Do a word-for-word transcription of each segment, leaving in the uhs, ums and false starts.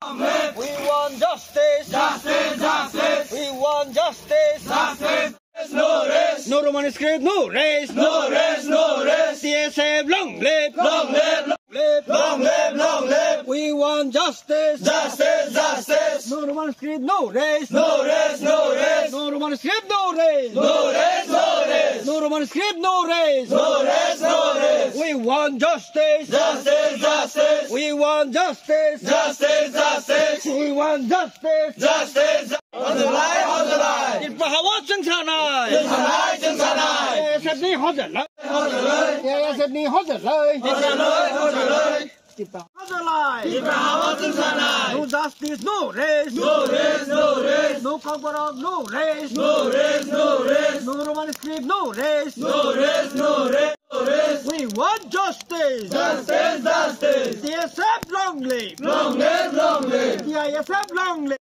We want justice. Justice, justice. We want justice. Justice. No rest. No Roman script, no rest. No rest, no rest. T S F, long live. Long live, long live, long live, long live. We want justice. Justice, justice. No Roman script, no rest. No rest, no rest. No Roman script, no rest. No rest, no rest. No Roman script, no rest. No rest, no rest. We want justice. Justice, justice. We want justice. Justice, justice. We want justice. Justice, justice. Hojlai, hojlai. Tripura hawa chwng sanai. Chwng sanai, chwng sanai. T S F ni hojlai. Hojlai. T S F ni hojlai. Hojlai, hojlai. Tripura hojlai. Tripura hawa chwng sanai. No justice, no rest. No rest, no rest. No Kokborok, no rest. No rest, no rest. No Roman script, no rest. No rest, no rest, no rest. We want justice. Justice, justice. T S F, long live. Long live, long live. T I S F, long live.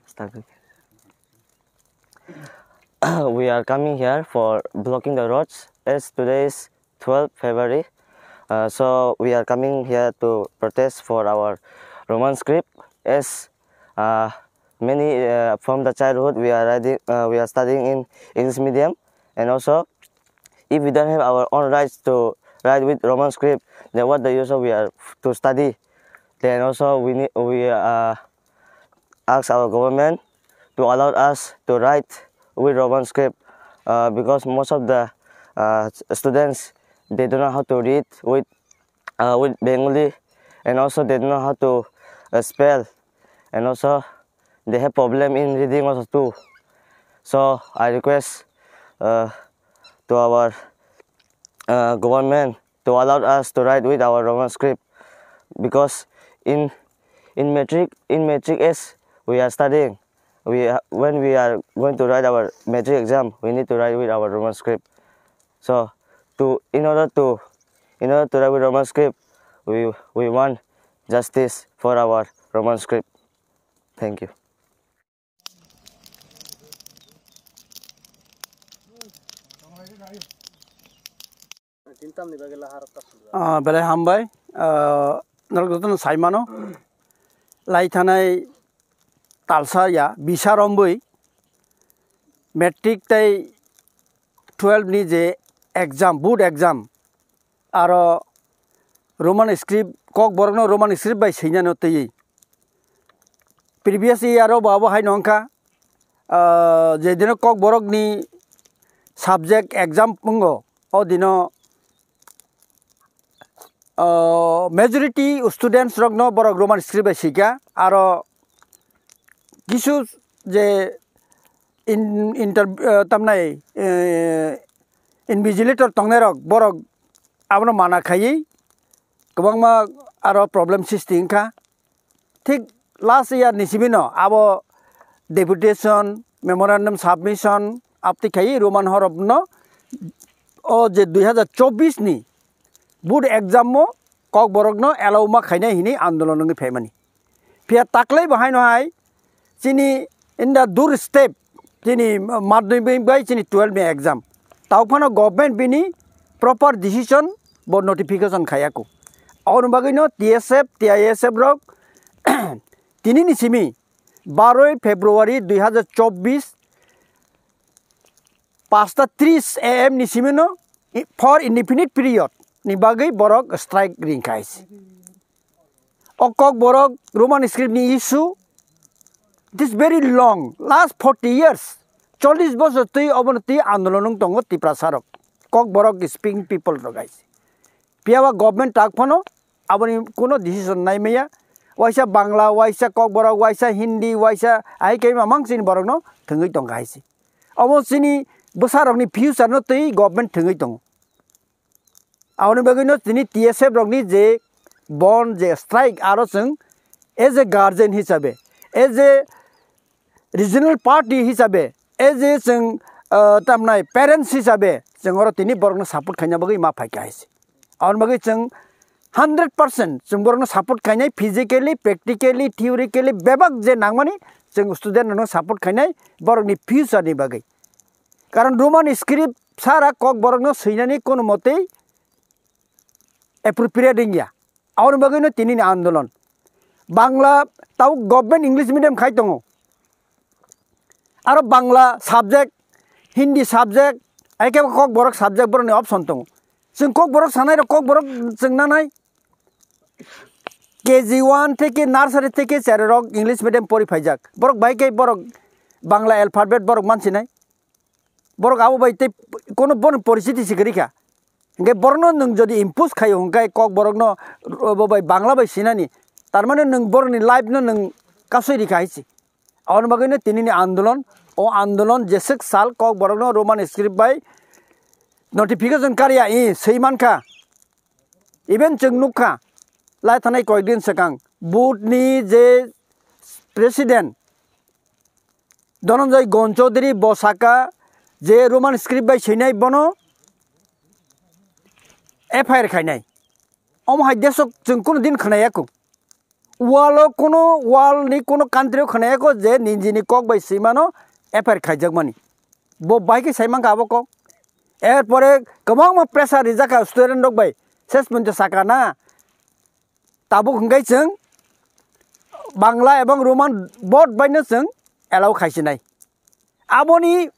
Start again. We are coming here for blocking the roads as today is twelfth February. Uh, so we are coming here to protest for our Roman script as, uh, many, uh, from the childhood we are riding, uh, we are studying in English medium, and also if we don't have our own rights to write with Roman script, then what the use of we are to study? Then also we need, we, uh, ask our government to allow us to write with Roman script, uh, because most of the, uh, students, they don't know how to read with, uh, with Bengali, and also they don't know how to, uh, spell, and also they have problem in reading also too. So I request, uh, to our, uh, government to allow us to write with our Roman script, because in, in matric, in matric as we are studying, we ha-, when we are going to write our matric exam, we need to write with our Roman script. So to, in order to, in order to write with Roman script, we, we want justice for our Roman script. Thank you. Ah, belai hambai. Ah, norok jotono sai mano. Lai thanai talsa ya, bisa romboi. Matric tei twelve ni je exam, board exam, aro Roman script, Kokborokno Roman script bai swinano twiwi. Previous year o bo abo hai no wngkha, ah, je dino Kokborokni subject exam wngo, o dino, ah, majority students rokno borok Roman script bai swikha, aro kisu je in-, inter-, ah, tamnai, eh, invigilator tongnairok borok abono mana khaiwi kwbangma aro problem sisti wngkha. Thik last year ni simi no abo deputation, memorandum submission, aptwi khaiwi Roman horop no o je dui hazar chobbish ni board exam o Kokborok no allow ma khainai hinwi andolon wngwi phaimani. Phiya taklai bo haino hai chini in the dur step chini madhyamik bai chini twelve ni exam. Tao phano government bini proper decision bo notification khayako. Aboni bagwi no T S F, T I S F rok tini ni simi baroi February dui hazar chobbish pasta tris A M ni simi no i-, for indefinite period ni bagwi borok strike ringkha hai se. O Kokborok Roman script ni issue, it is very long, last forty years, chollish bosor twi obono twi andolon wng tongo Tiprasa rok, Kokborok speaking people rok hai se. Phiya ba government tak phano aboni kuno decision nai maya, waisa Bangla, waisa Kokborok, waisa Hindi, waisa hai khe mamang chini borokno thwngwi tongkha hai se. Omo chini bwsarokni future no twi government thwngwi tongo. Aboni bagwino tini T S F rokni je bon je strike, aro chwng as a guardian hisabe, as a regional party hisabe, as a chwng, ah, tamnai parents hisabe chwng oro tini borokno support khaina bagwi ma phaikha hai se. Aboni bagwi chwng hundred percent chwng borokno support khainai, physically, practically, theoretically bebak je nangmani chwng student rokno support khainai borokni future ni bagwi. Karon Roman script sara Kokborokno swinani kono motei appropriate wngya. Aboni bagwino tinini andolon. Bangla tau government English medium khai tongo. Aro Bangla subject, Hindi subject, hai khe Kokborok subject borokni option tongo. Chwng Kokborok sanai rok Kokborok chwng nanai. K G one theke nursery theke cherai rok English medium pori phaijak. Borok bai khe borok Bangla alphabet borok mansinai. Borok abo bai tei kono bono poricity si kwrwi kha. Hingke borokno nwng jodi impose khaio hingke Kokborokno bo bai Bangla bai sinani, tar mane nwng borokni life no nwng kasui rikha hai se. Aboni bagwino tinini andolon, o andolon jeswk sal Kokborokno Roman script bai notification karya i swi mankha. Even chwng nukha, lai thanai koyekdin swkang, board ni je president Dhananjay Gon Chaudhary bo saka je Roman script bai swinai bono F I R khainai. Omo hai desok chwng kunu din khwnaya kho. World o kunu, world ni kunu country o khwnaya kho je nijini kok bai swimano F I R khaijakmani. Bo bai khe sai mankha abo kok. Erpore kwbangma pressure rijak kha student rok bai. Ses ponto saka na. Tabuk hwnkhe chwng Bangla ebong Roman both baino chwng allow khaisinai. Aboni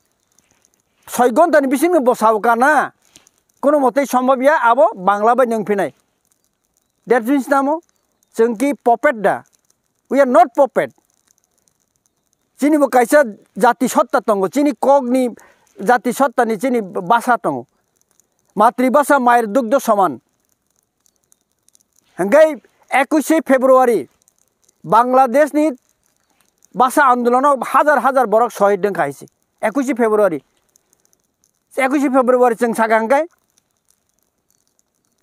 soi ghontani bisingno bo sao kana, kono motei sombobya abo Bangla bai nwng phinai. That means tamo chwng ki puppet da? We are not puppet. Chini bo kaisa jati sotta tongo, chini kokni jati sottani chini basa tongo. Matribasa mayer dugdo soman. Hingke ekuishe February Bangladeshni basa andolono hajar hajar borok sohid wngkha hai se. Ekuishe February, ekuishe February chwng saka hingke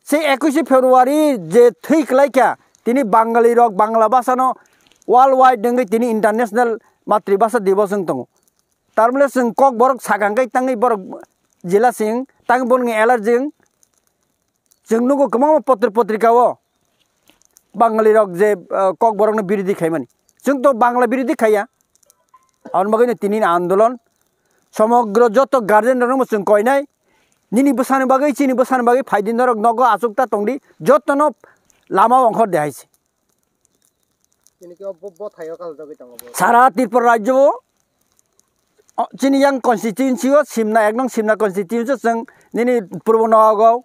se ekuishe February je thwi kwlaikha tini Bangali rok Bangla basa no world wide wngwi tini international matribasa divos wng tongo. Tarmale chwng kok borok saka hingke tangwi borok jila sing tang borokni allergy wng. Chwng nugo kwbangma potro potrika o Bangali rok je, ah, Kokborokno birodhi khaimani. Chwng to Bangla birodhi khaiya. Aboni bagwino tini andolon somogro joto guardian rokno chwng koinai. Nini bwsani bagwi, chini bwsani bagwi phaidi norok nogo achuk ta tongdi, jotono lama ongkhor de hai se. Tini khe bo, bo thaio kaljagwi tongo bo. Sara Tripura rajyo o, o, chini yang constituency o Simna, ek nong Simna constituency o chwng nini Purbo Nowagaon,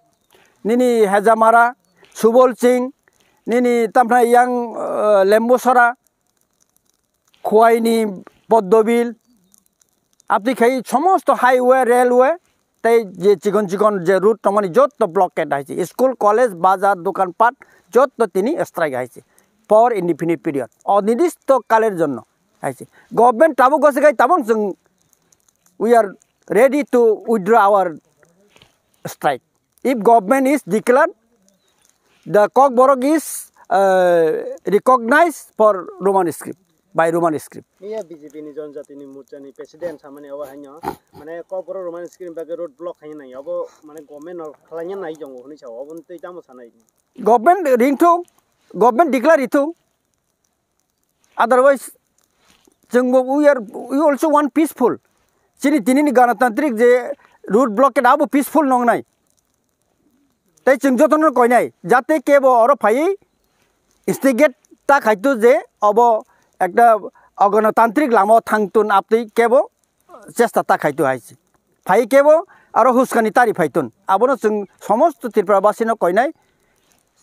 nini Hejamara, Subolching, nini tamthai yang, eh, Lembusora, Khwaini, Poddobil, Abtwi khai somosto highway, railway, tei je chikon chikon je route tongmani jotto blockade hai se. School, college, bazar, dokan pat jotto tini strike hai se. For indefinite period. Onidisto kaler jonno hai se. Government tabuk gose khai tabang chwng, we are ready to withdraw our strike. If government is declared, the Kokborok is, uh, recognized for Roman script, by Roman script. Miya B J P ni Jonjatini Morcha ni president samani abo haino, mane Kokborok Roman script bagwi road block haino nai, abo mane government no khlaina nai jongo hwnwi sao, abo twi tamo sanai. Government ringthung, government declare ithung. Otherwise, chwngbo we are, we also want peaceful. Chini tinini ganatantrik je road blockade abo peaceful nongnai. Tei chwng jotono koinai, jate kebo oro phaiwi instigate ta khaitu je obo ekta ogonotantrik lama o thangtun abtwi kebo chesta ta khaitu hai se. Phai kebo aro huskani tari phaitun. Abono chwng somosto Tripura basino koinai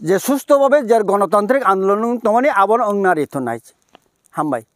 je susto babe je gonotantrik andolon tongmani abono wngna ritun hai se. Hambai.